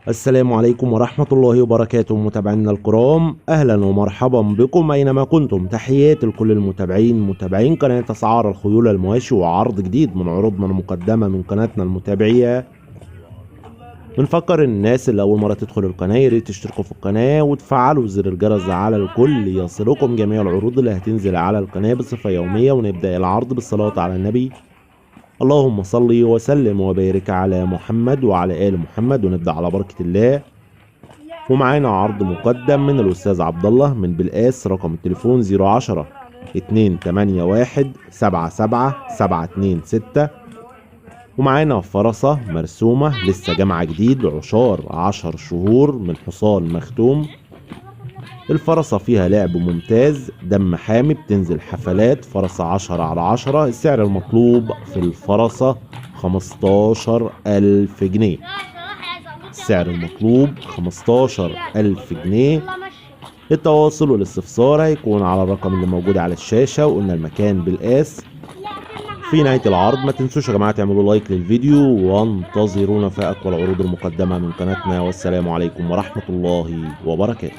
السلام عليكم ورحمة الله وبركاته متابعينا الكرام، أهلا ومرحبا بكم أينما كنتم. تحياتي لكل المتابعين متابعين قناة أسعار الخيول المواشي، وعرض جديد من عروضنا المقدمة من قناتنا المتابعية. بنفكر الناس اللي أول مرة تدخل القناة يا ريت تشتركوا في القناة وتفعلوا زر الجرس على الكل ليصلكم جميع العروض اللي هتنزل على القناة بصفة يومية. ونبدأ العرض بالصلاة على النبي، اللهم صل وسلم وبارك على محمد وعلى آل محمد. ونبدأ على بركة الله. ومعانا عرض مقدم من الأستاذ عبد الله من بلقاس، رقم التليفون 010 281 77 726. ومعانا فرسة مرسومة لسه جامعة جديد، عشار 10 شهور من حصان مختوم. الفرسة فيها لعب ممتاز، دم حامي، بتنزل حفلات. فرسة 10 على 10. السعر المطلوب في الفرسة 15,000 جنيه. السعر المطلوب 15,000 جنيه. التواصل والاستفسار هيكون على الرقم اللي موجود على الشاشة، وقلنا المكان بالقاس. في نهاية العرض ما تنسوش يا جماعة تعملوا لايك للفيديو، وانتظرونا في أقوى العروض المقدمة من قناتنا. والسلام عليكم ورحمة الله وبركاته.